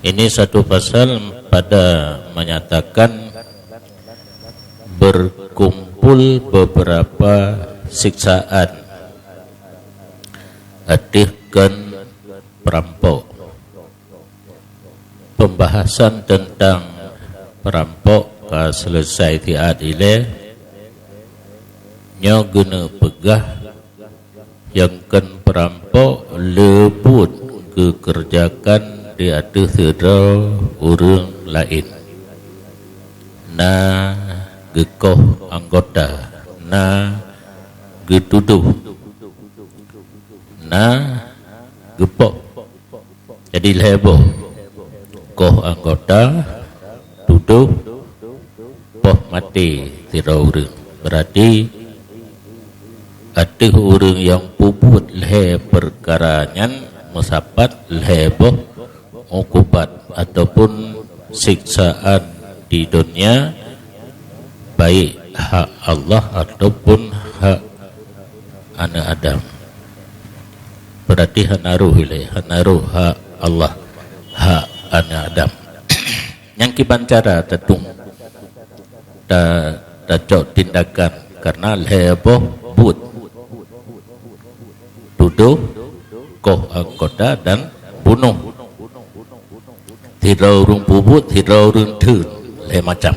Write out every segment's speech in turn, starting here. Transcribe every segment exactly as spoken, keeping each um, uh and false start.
Ini satu pasal pada menyatakan berkumpul beberapa siksaan. Ateuh kon perampok. Pembahasan tentang perampok ka selesai siat ilée. Nyoe geuneuk peugah nyang kon perampok le buet geukeureujakan di ateueh sidroe ureuëng laén. Na geukoh anggota, na geutudôh, na geupoh. Jadi lhée boh, koh anggota, tudôh, poh maté sidroe ureuëng. Berarti ateueh ureuëng nyang peubuet lhée peukara nyan meusapat lhée boh ukubat ataupun siksaan di donya, baik hak Allah ataupun hak aneuëk Adam. Berarti hana roh ilée, hana roh hak Allah, hak aneuëk Adam. Nyang kiban cara teutung ta-, tacok tindakan karena lhée boh buet. Tudôh, koh anggota dan bunoh. Sidroe ureuëng peubuet, sidroe ureuëng theun, lhée macam.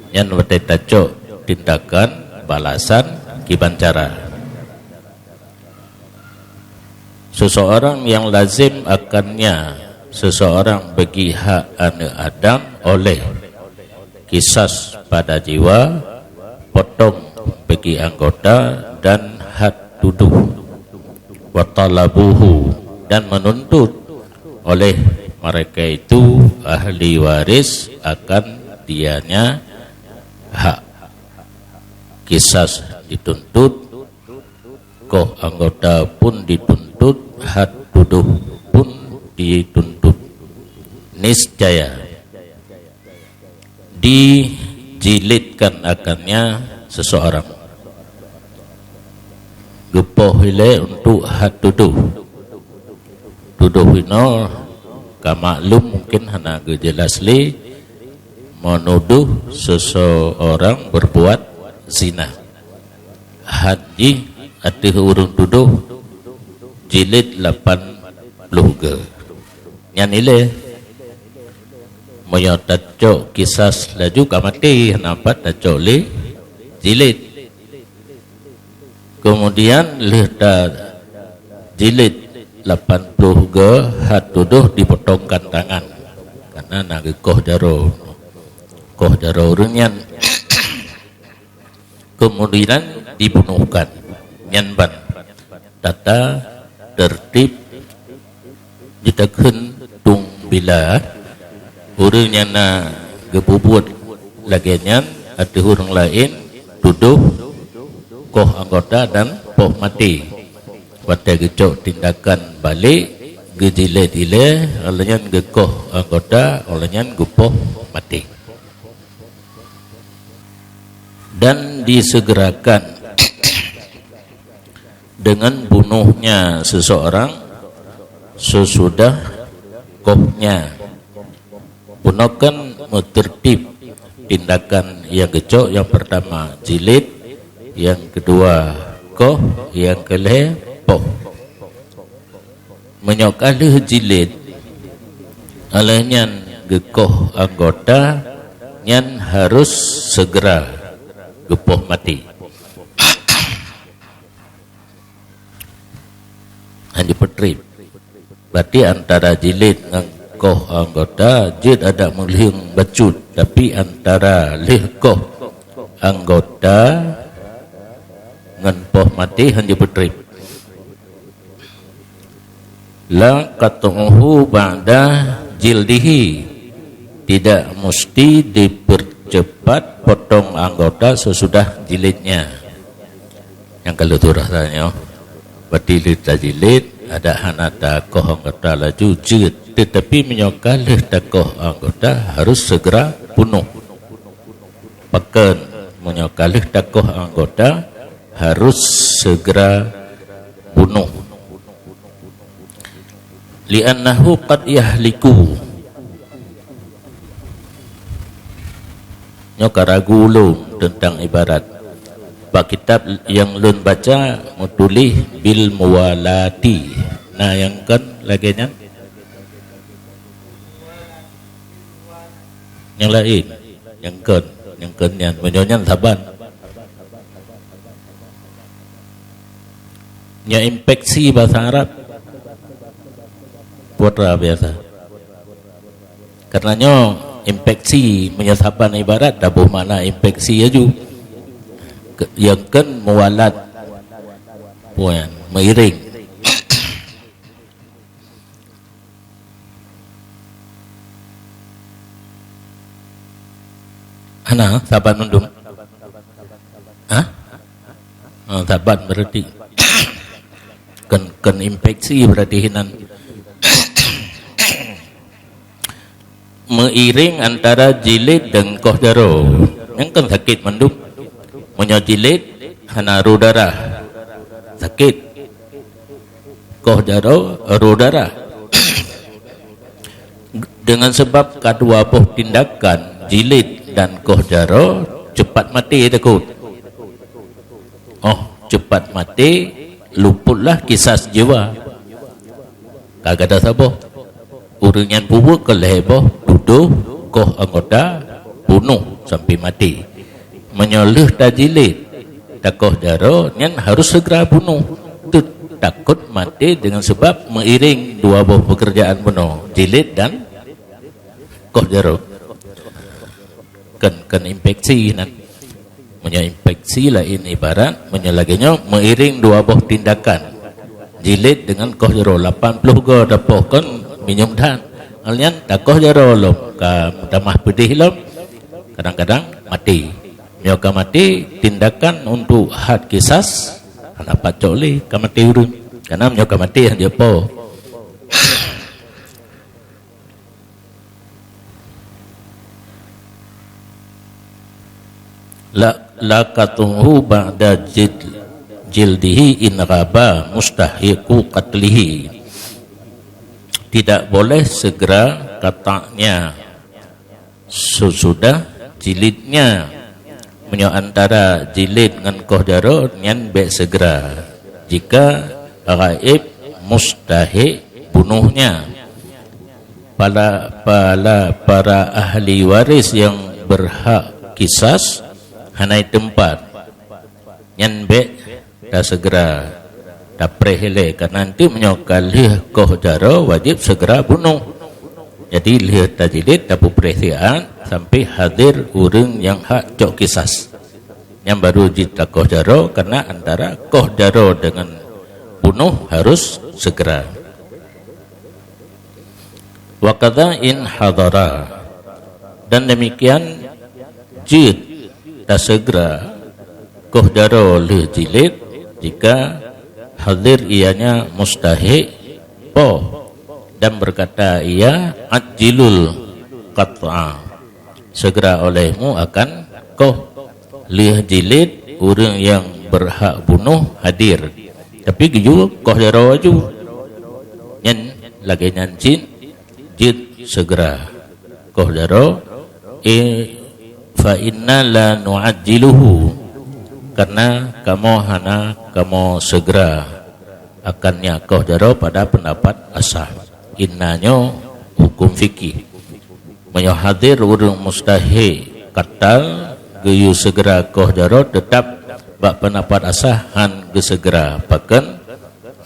Nyan watée tacok tindakan balasan kiban cara. Seseorang yang lazim akannya seseorang bagi hak aneuëk Adam oleh kisas pada jiwa, potong bagi anggota dan had tudôh. Wa talabuhu, dan menuntut oleh mereka itu ahli waris akan dianya hak. Kisas dituntut, koh anggota pun dituntut, had tudôh pun dituntut. Niscaya dijilidkan akannya seseorang. Geupoh ilée untuk had tudôh. Tudôh inoe ka maklum mungkin hana geujeulaih lé, menuduh seseorang berbuat zina. Had jih ateueh ureuëng tudôh jilid lapan ploh ge. Nyan ilée. Meunyoe tacok kisas laju ka maté, hana pat tacok lé jilid. Kemudian lheueh tajilid lapan ploh ge, had tudôh dipotongkan tangan. Karena na geukoh jaroe, koh jaroe ureuëng nyan. Kemudian dibunuhkan. Nyan ban tata tertib jitakheun tueng bila ureuëng nyang na geupeubuet lagée nyan ateueh ureuëng laén, tudôh, koh anggota dan poh maté. Watée geucok tindakan balek, geujilid ilée, óh lheueh nyan geukoh anggota, óh lheueh nyan geupoh maté. Dan disegerakan dengan bunuhnya seseorang sesudah kohnya. Bunoe kan meuteurtib tindakan nyang geucok, nyang peurtama jilid, nyang keudua koh, nyang keulhée poh. Meunyoe ka lheueh jilid, óh lheueh nyan geukoh anggota, nyan harus segera geupoh maté. Hana jipeutreb. Berarti antara jilid ngon koh anggota jeuet adak meulheueng bacut, tapi antara lheueh koh anggota ngon poh maté hana jipeutreb. La qat'uhu ba'da jildihi, tidak mesti dipercepat potong anggota sesudah jilidnya. Nyang ka lheueh turah tanyoe, berarti lheueh tajilid, adak hana takoh anggota laju jeuet, tetapi meunyoe ka lheueh takoh anggota harus segera bunoh. Pakon meunyoe ka lheueh takoh anggota harus segera bunoh. Li'annahu qad yahliku. Nyoe ka ragu lom teuntang ibarat. Bak kitab nyang lôn baca meutuléh bil muwalati. Na nyang kon lagée nyan? Nyang laén, nyang kon, nyang kon nyan, meunyoe nyan saban. Nyoe infeksi bahasa Arab. Putra biasa. Karena nyoe infeksi, meunyoe saban ibarat, taboh makna infeksi laju. Ke-, nyang kon muwalat, puan, meiring. Hana saban mandum. Hah? Oh, saban berarti. Kon, kon infeksi berarti hinan. Meiring antara jilid dan koh jaroe. Nyang kon sakét mandum. Meunyoe jilid hana roh darah, sakét. Koh jaroe roh darah. Dengan sebab kedua boh tindakan, jilid dan koh jaroe, cepat maté takot. Oh, cepat maté, luputlah kisas jiwa. Ka gata saboh. Ureuëng nyan bubuet keu lhée boh, tudoh, koh anggota, bunoh sampai maté. Meunyoe lheueh tajilid, takoh jaroe, nyan harus segera bunoh. Teutakot maté dengan sebab meiring dua boh pekerjaan bunoe, jilid dan koh jaroe. Kon, kon infeksi nan. Meunyoe infeksi laén ibarat, meunyoe lagée nyoe meiring dua boh tindakan. Jilid dengan koh jaroe, lapan ploh go tapoh kon minyeum that. Hal nyan takoh jaroe lom, ka meutamah peudeh lom, kadang-kadang maté. Nyoe ka maté, tindakan untuk had kisas hana pacok lé, ka maté ureuëng. Karena nyoe ka maté han jipo. La, laqatuhu ba'da jil-, jildihi in ghaba mustahiqu qatlihi. Tidak boleh segera kataknya sesudah jilidnya. Meunyoe antara jilid ngon koh jaroe, nyan bék segera. Jika ghaib mustahiq bunohnya. Para, para, para ahli waris yang berhak kisas hana teumpat. Nyan bék tasegera, tapreh ilée, karena nanti meunyoe ka lheueh koh jaroe wajéb segera bunoh. Jadi lheueh tajilid tapeupreh siat sampai hadir ureuëng nyang hak cok kisas. Nyan baru jitakoh jaroe, karena antara koh jaroe dengan bunoh harus segera. Wa kadza in hadara. Dan demikian jeuet tasegera koh jaroe lheueh jilid jika hadir ianya mustahiq poh dan berkata ia ajjilul qat'a. Segera olehmu akan koh lheueh jilid ureuëng nyang berhak bunoh hadir. Tapi geuyue koh jaroe laju. Nyan lagée nyan cit jeuet segera koh jaroe, eh, fa inna la nu'ajjiluhu, karena kamoe hana kamoe segera akan nyak koh jaroe pada pendapat asah. Inna nyoe hukum fikih. Meunyoe hadir ureuëng mustahiq katal, geuyue segera koh jaroe, teutap bak pendapat asah han geusegera. Pakon?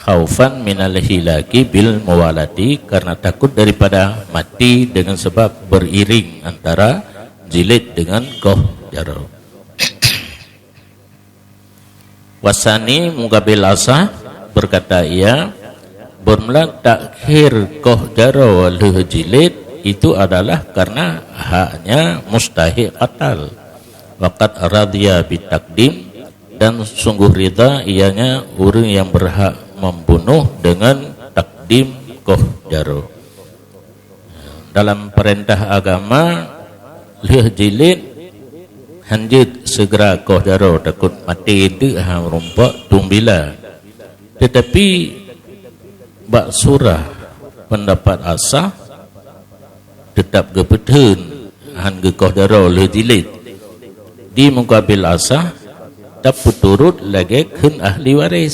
Khaufan minal hilaki bil muwalati, karena takut daripada mati dengan sebab beriring antara jilid dengan koh jaroe. Wasani mugabil asah, berkata ia, bermula takhir koh jaroe lheueh jilid itu adalah karena haknya mustahiq katal. Waqad radhiya bitakdim, dan sungguh ridha ianya ureuëng yang berhak membunuh dengan takdim koh jaroe. Dalam perintah agama, lheueh jilid, hanjeuet segera koh jaroe, takut maté teuk ha meurumpok tumbila. Tetapi bak surah pendapat asah, teutap geupeutheun han geukoh jaroe lheueh jilid. Di mukabil asah, tapeuturot lagée kheun ahli waréh.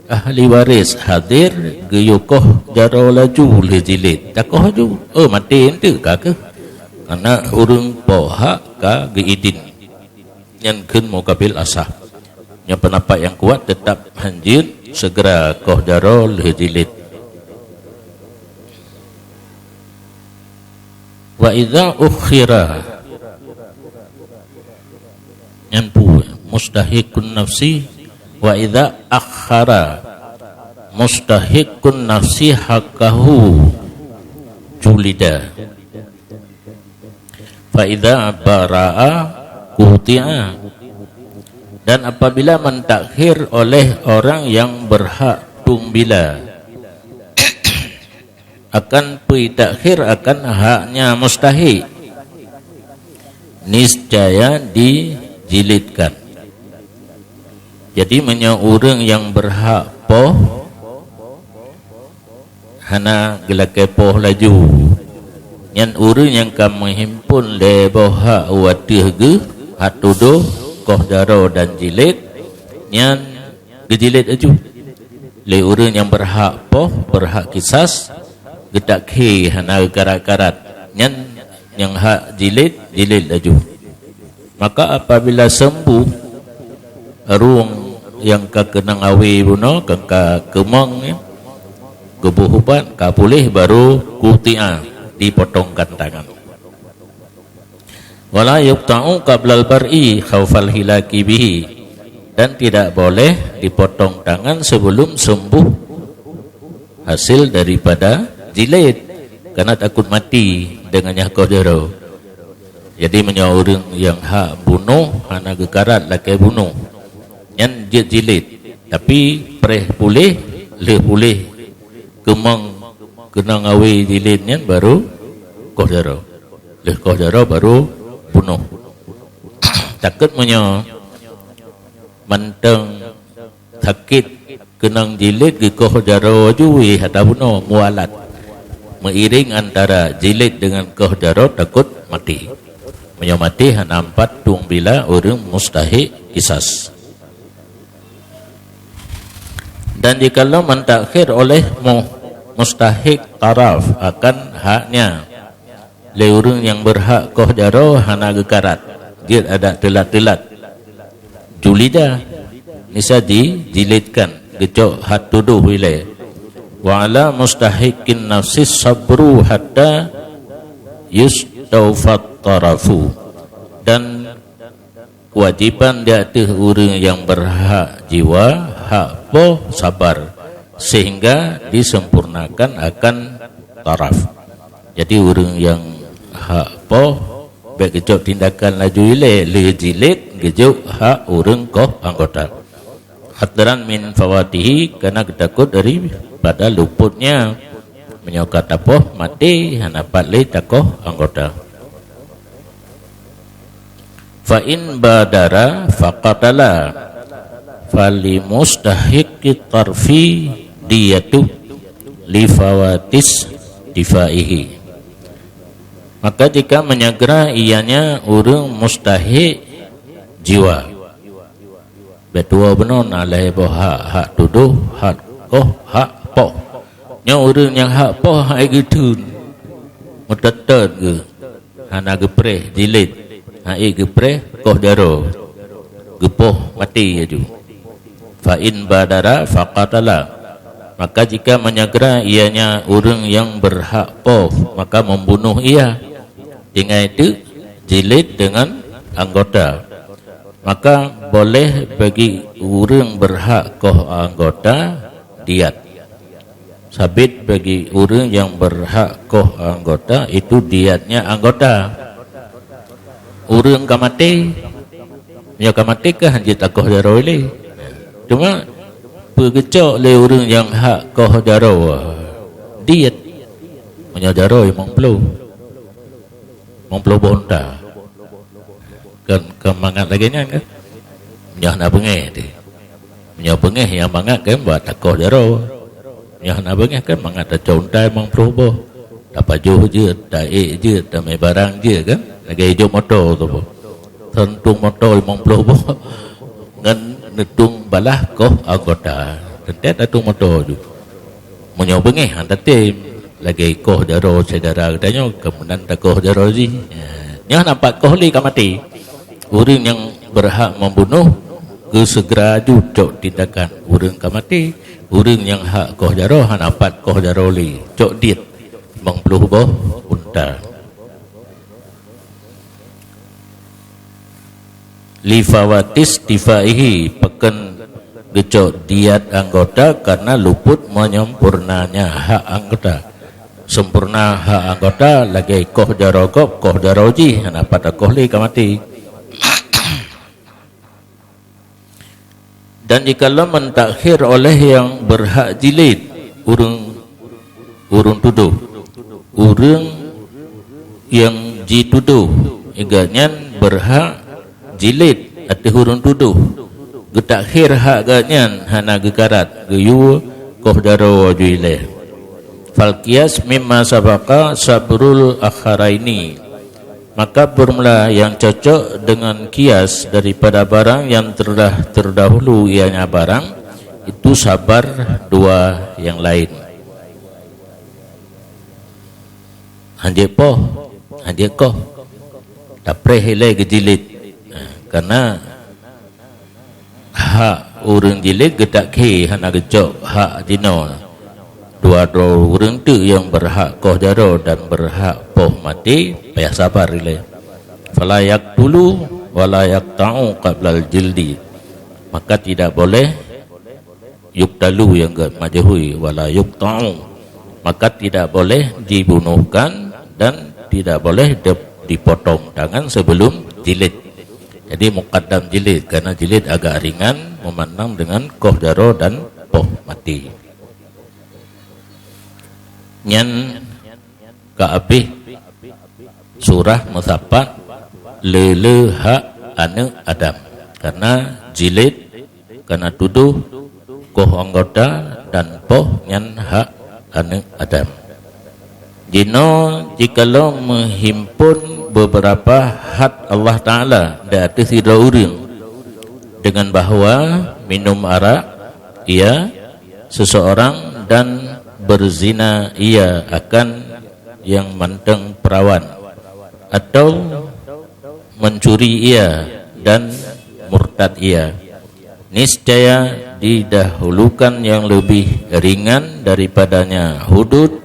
Ahli waréh hadir, geuyue koh jaroe laju lheueh jilid. Takoh laju. Oh, maté enteuk ka keuh. Karena ureuëng po hak ka geuidin. Nyan kheun mukabil asah. Nyan peundapat nyang kuat, teutap hanjeuet, segera koh jaroe lheueh jilid. Wa idza ukhira, nyan peue? Mustahiqun nafsi. Wa idza akhara mustahiqun nafsi haqqahu julida. Fa idza bara'a quti'a. Dan apabila mentakhir oleh orang yang berhak tueng bila akan peue takhir akan haknya mustahik, niscaya dijilidkan. Jadi, meunyoe ureuëng nyang berhak poh hana geulakée poh laju, nyan ureuëng nyang ka meuhimpon lhée boh hak u ateueh geuh, hak tudoh, koh jaroe dan jilid, nyan geujilid laju. Lé ureuëng nyang berhak poh, berhak kisas, geutakhé hana geukarat-karat, nyan nyang hak jilid, jilid laju. Maka apabila sembuh, ureuëng nyang ka keunong awe bunoe, ka, ka keumong, ya, geuboh ubat, ka puléh, baru quti'a, dipotongkan tangan. Wala yuqta'u qablal bar'i khaufal hilaki bihi. Dan tidak boleh dipotong tangan sebelum sembuh hasil daripada jilid, karena takut mati dengan nyan koh jaroe. Jadi, meunyoe ureuëng nyang hak bunoh hana geukarat lakée bunoh, nyan jeuet jilid, tapi preh puléh, lheueh puléh keumong keunong awe jilid nyan baru koh jaroe. Lheueh koh jaroe baru bunoh. Takot meunyoe mantong sakét keunong jilid geukoh jaroe laju, wéh, hana bunoe, mualat. Meuiréng antara jilid deungon koh jaroe, takot maté. Meunyoe maté, hana meupat tueng bila ureuëng mustahik kisas. Dan jikalau mentakhir oleh mu-, mustahik taraf akan haknya lé ureuëng nyang berhak koh jaroe hana geukarat, jeuet adak teulat-teulat, julida, nisa dijilidkan, geucok hat tudoh ilée. Wa ala mustahiqin nafsi sabru hatta yustaufat tarafu. Dan kewajiban di ateueh ureuëng nyang berhak jiwa, hak poh, sabar, sehingga disempurnakan akan taraf. Jadi, ureuëng nyang hak poh, bék geucok tindakan laju ilée, lheueh jilid, geujok hak ureuëng koh anggota. Hadran min fawatihi, karena geutakot daripada luputnya. Meunyoe ka tapoh, maté, hana pat lé takoh anggota. Fa in badara faqatala, falimustahiqqi tarfi diyatu lifawatis difaihi. Maka jika menyegera ianya ureuëng mustahik jiwa, bék tuwoe bunoe na lhée boh hak, hak tudoh, hak koh, hak poh. Nyoe ureuëng nyang hak poh hana geutheun, meutot-tot geuh, hana geupreh jilid, hana geupreh koh jaroe, geupoh maté laju. Fa in badara faqatala. Maka jika menyegera ianya ureuëng nyang berhak poh, maka membunuh ia. Tinggai teuk jilid deungon anggota. Maka boleh bagi ureuëng berhak koh anggota diat. Sabit bagi ureuëng nyang berhak koh anggota itu diatnya anggota. Ureuëng ka maté, nyoe ka maté kah jeuet takoh jaroe lé. Cuma peugeucok lé ureuëng nyang hak koh jaroe diat. Meunyoe jaroe limong ploh, limong ploh boh unta. Kan, kan mangat lagée nyan kan? Nyoe hana beungéh teuh. Nyoe beungéh nyang mangat kan bak takoh jaroe. Nyoe hana beungéh kan mangat tacok unta limong ploh boh. Tapajoh jeuet, taék jeuet, tamé barang jeuet kan? Lagée ijok moto tu boh. Teuntông moto limong ploh boh ngon neutông balaih koh anggota. Teuntèe tatông moto ju. Meunyoe beungéh han tatem, lagèe koh jaroe syedara geutanyoe, keumudian takoh jaroe jih. Nyoe hana pat koh lé ka maté. Ureueng nyang beurhak membunuh geuseugera ju cok tindakan ureueng ka maté. Ureueng nyang hak koh jaroe hana pat koh jaroe lé, cok diet limong ploh boh unta. Li fawatis tifaihi, pakon geucok diat anggota karena luput menyempurnanya hak anggota. Sempurna hak anggota lagèe koh jaroe gob, koh jaroe jih, hana pat takoh lé ka maté. Dan jikalau mentakhir oleh nyang beurhak jilid, ureueng, ureueng tudoh, ureueng nyang jitudoh, gobnyan beurhak jilid ateueh ureueng tudoh, geutakhir hak gobnyan hana geukarat, geuyue koh jaroe ju ilèe. Fal qiyas mimma sabaqa sabrul akharaini. Maka bermula yang cocok dengan kias daripada barang yang terdah terdahulu, ianya barang itu sabar dua yang lain. Hanjeuet poh, hanjeuet koh, tapreh ilèe geujilid. Nah, karena hak ureueng jilid geutakhé hana geucok hak jinoe. Dua droe ureueng teuk nyang beurhak koh jaroe dan beurhak poh maté, payah sabar ilèe. Fala yaqtulu wala yaqta'u qablal jildi. Maka tidak boleh yuktalu nyang geumajehui wala yukta'u, maka tidak boleh dibunuhkan dan tidak boleh de-, dipotong tangan sebelum jilid. Jadi mukaddam jilid karena jilid agak ringan memandang dengan koh jaroe dan poh maté. Nyan ka abéh surah meusapat le-le hak aneuk Adam. Karena jilid, karena tudoh, koh anggota dan poh nyan hak aneuk Adam. Jinoe jikalau meuhimpon beberapa had Allah Taala di ateueh sidroe ureueng dengan bahwa minum arak ia seseorang dan berzina ia akan yang mantong perawan, atau mencuri ia dan murtad ia. Niscaya didahulukan yang lebih ringan daripadanya hudud,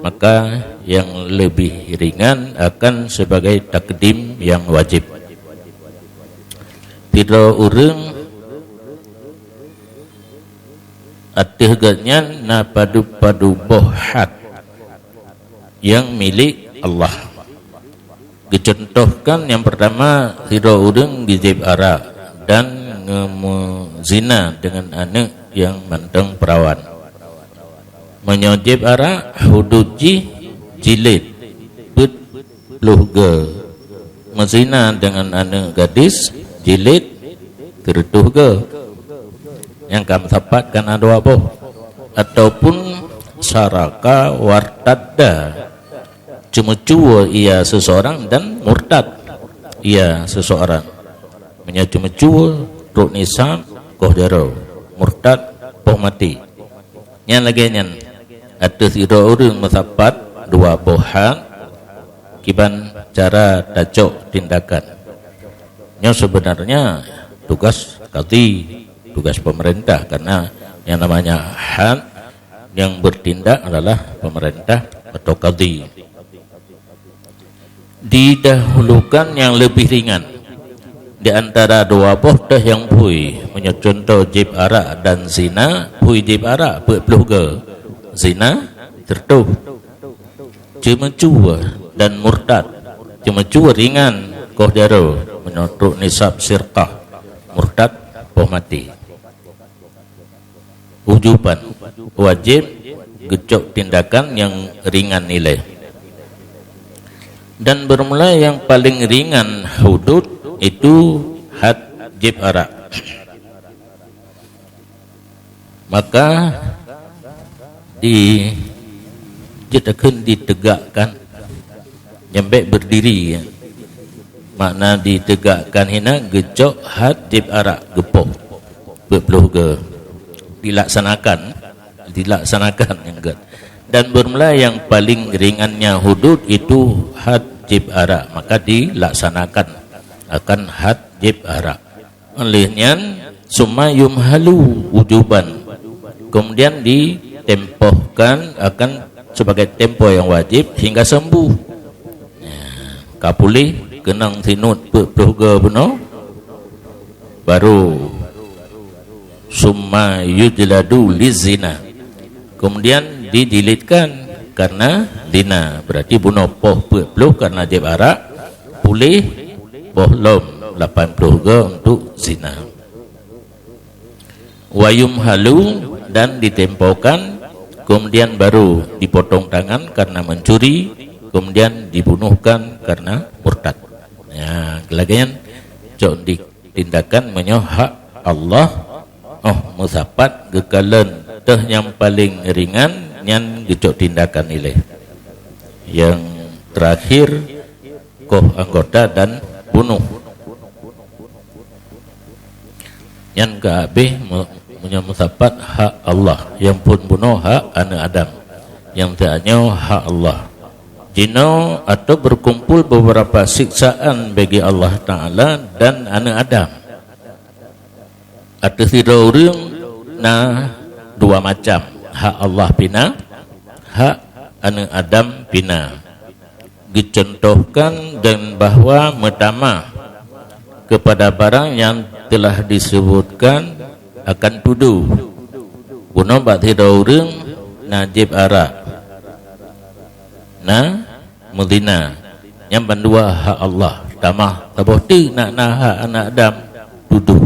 maka yang lebih ringan akan sebagai takdim yang wajib. Sidroe ureueng ateueh gobnyan na padub-padub boh had nyang milék Allah. Geucuntohkan nyang peurtama, sidroe ureueng geujieb arak dan ngeumeu-, zina deungon aneuk nyang mantong peurawan. Meunyoe jieb arak, hudud jih jilid peuet ploh goe. Meuzina deungon aneuk gadis, jilid sireutoh goe. Nyang ka meusapat kana dua boh. Ataupun saraka wartadda, ceumeucue ia seseorang dan murtad ia seseorang. Meunyoe ceumeucue, trok nisab, koh jaroe. Murtad, poh maté. Nyan lagèe nyan, ateueh sidroe ureueng meusapat dua boh had, kiban cara tacok tindakan. Nyoe sebenarnya tugas kadhi, tugas pemerintah, karena yang namanya had yang bertindak adalah pemerintah atau kadhi. Didahulukan yang lebih ringan di antara dua boh teuh nyang phui. Meunyoe cuntoh jieb arak dan zina, phui jieb arak peuet ploh goe, zina sireutoh. Ceumeucue dan murtad. Ceumeucue ringan, koh jaroe, meunyoe trok nisab sirkah, murtad poh maté. Wujuban, wajéb geucok tindakan nyang ringan ilée. Dan bermula yang paling ringan hudud itu had jieb arak. Maka di, jeuet takheun ditegakkan, nyang bék berdiri, ya. Makna ditegakkan hina geucok had jieb arak geupoh peuet ploh goe. Dilaksanakan, dilaksanakan nyang gét. Dan bermula yang paling ringannya hudud itu had jieb arak, maka dilaksanakan akan had jieb arak. Oleh nyan, summa yumhalu wujuban. Kemudian ditempohkan akan sebagai tempo yang wajib hingga sembuh. Ya, ka puléh keunong sinut peuet ploh goe bunoe, baru summa yujladu lizina. Kemudian didilitkan karena zina. Berarti bunoe poh peuet ploh karena jieb arak, puléh poh lom lapan ploh goe untuk zina. Wa yumhalu, dan ditempohkan, kemudian baru dipotong tangan karena mencuri, kemudian dibunuhkan karena murtad. Ya, lagée nyan cok di tindakan meunyoe hak Allah, oh, meusapat geukalon teuh nyang paleng ringan nyan geucok tindakan ilée. Nyang terakhir, koh anggota dan bunoh. Nyan ka habéh me-, meunyoe meusapat hak Allah, nyang phon bunoe hak aneuëk Adam, nyang tanyoe hak Allah. Jinoe atau berkumpul beberapa siksaan bagi Allah Taala dan aneuëk Adam. Ateueh sidroe ureuëng na dua macam, hak Allah pina, hak aneuëk Adam pina. Geucontohkan dan bahwa meutamah kepada barang yang telah disebutkan akan tudoh. Bunoe bak sidroe ureuëng na jieb arak, na meuzina, nyan bandua hak Allah. Tamah saboh teuk na, na hak aneuëk Adam tudoh.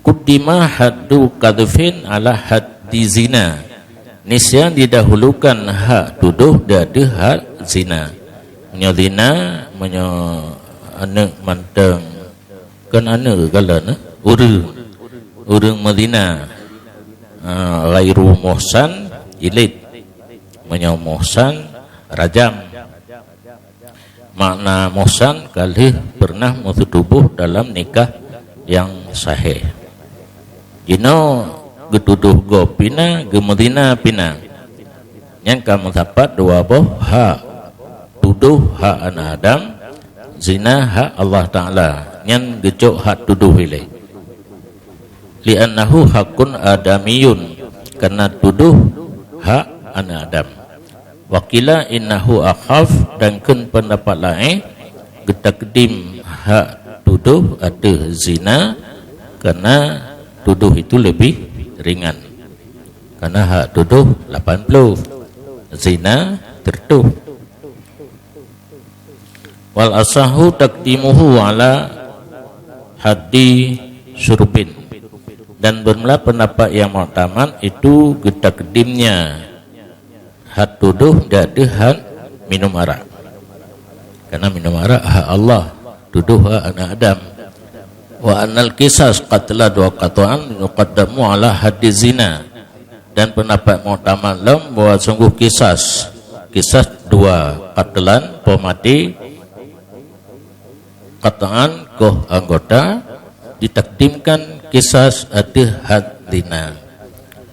Kuddima haddu qadhfin ala haddi zina. Niscaya didahulukan hak tudoh di ateueh hak zina. Meunyoe zina, meunyoe aneuëk mantong, kon aneuëk galak, eh? Ureuëng. Ureuëng meuzina, ah, ghairu muhsan, jilid. Meunyoe muhsan, rajam. Makna muhsan ka lheueh pernah meuseutubôh dalam nikah nyang sahih. Jinoe geutudoh gob pina, geumeuzina pina. Nyan ka meusapat dua boh hak. Tudoh hak aneuëk Adam, zina hak Allah Taala. Nyan geucok hak tudoh ilée. Li'annahu haqqun adamiyyun, karena tudoh hak aneuëk Adam. Wa qila innahu akhaf, dan kheun peundapat laén geutakdim hak tudoh ateueh zina, karena tudoh itu lebih ringan. Karena hak tudoh lapan ploh, zina seratus. Wal asahu taqdimuhu ala haddi syurbin. Dan bermula pendapat yang muktamad itu geutakdimnya had tudoh di ateueh had minum arak. Karena minum arak hak Allah, tudoh hak aneuëk Adam. Wa annal qisas qatlan wa qat'an yuqaddamu ala haddi zina. Dan pendapat muktamad lom bahwa sungguh qisas, qisas dua, qatlan, poh maté, qat'an, koh anggota, ditakdimkan qisas ateueh had zina.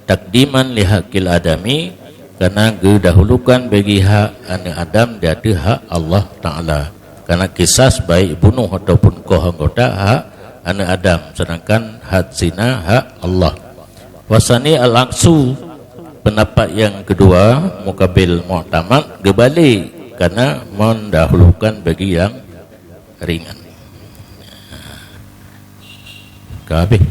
Takdiman li haqqil adami, karena geudahulukan bagi hak aneuëk Adam di ateueh hak Allah Taala. Karena qisas baik bunoh ataupun koh anggota hak aneuëk Adam, sedangkan had zina hak Allah. Wasani al-aksu, pendapat yang kedua, mukabil muktamad, geubalek, karena mendahulukan bagi yang ringan. Ka habéh.